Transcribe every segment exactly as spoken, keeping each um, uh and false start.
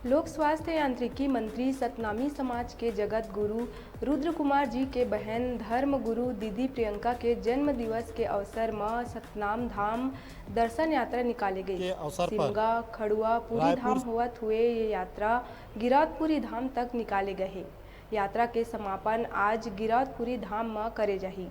लोक स्वास्थ्य यांत्रिकी मंत्री सतनामी समाज के जगत गुरु रुद्र कुमार जी के बहन धर्म गुरु दीदी प्रियंका के जन्म दिवस के अवसर म सतनाम धाम दर्शन यात्रा निकाले गई। के अवसर पर सिमगा खड़ुआ पूरी रायपुर धाम होवत हुए ये यात्रा गिरौदपुरी धाम तक निकाले गए हे। यात्रा के समापन आज गिरौदपुरी धाम म करे जाही।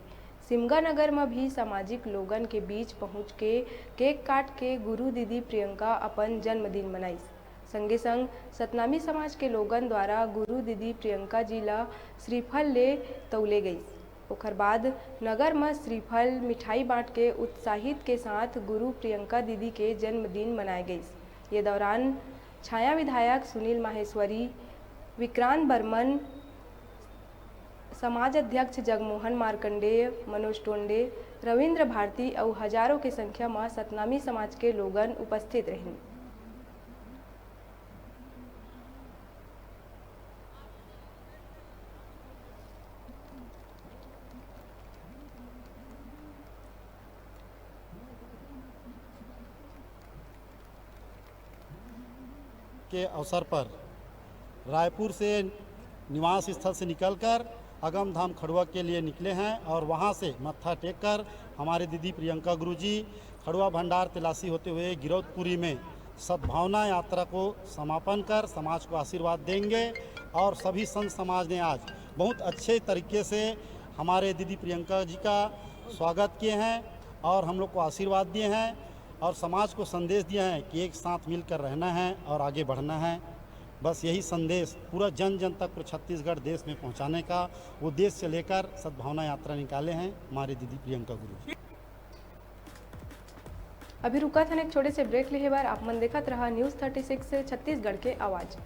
सिमगा नगर म भी सामाजिक लोगन के बीच पहुंच के केक काट के गुरु दीदी प्रियंका अपन जन्मदिन मनाइस। संगे संग सतनामी समाज के लोगन द्वारा गुरु दीदी प्रियंका जी ल श्रीफल ले तौले गइस। ओखर बाद नगर म श्रीफल मिठाई बांट के उत्साहित के साथ गुरु प्रियंका दीदी के जन्मदिन मनाए गइस। ये दौरान छाया विधायक सुनील माहेश्वरी, विक्रांत बर्मन, समाज अध्यक्ष जगमोहन मार्कंडेय, मनोज टोंडे, रविंद्र भारती अउ हजारों के संख्या म सतनामी समाज के लोगन उपस्थित रहिन। के अवसर पर रायपुर से निवास स्थल से निकलकर अगम धाम खड़ुआ के लिए निकले हैं और वहाँ से मत्था टेक कर हमारे दीदी प्रियंका गुरुजी खड़ुआ भंडार तेलासी होते हुए गिरौदपुरी में सद्भावना यात्रा को समापन कर समाज को आशीर्वाद देंगे। और सभी संत समाज ने आज बहुत अच्छे तरीके से हमारे दीदी प्रियंका जी का स्वागत किए हैं और हम लोग को आशीर्वाद दिए हैं और समाज को संदेश दिया है कि एक साथ मिलकर रहना है और आगे बढ़ना है। बस यही संदेश पूरा जन जन तक, पूरे छत्तीसगढ़ देश में पहुंचाने का उद्देश्य लेकर सद्भावना यात्रा निकाले हैं हमारे दीदी प्रियंका गुरु जी। अभी रुकत हन एक छोटे से ब्रेक लेहे बर। आप मन देखत रहा न्यूज़ थर्टी सिक्स छत्तीसगढ़ के आवाज़।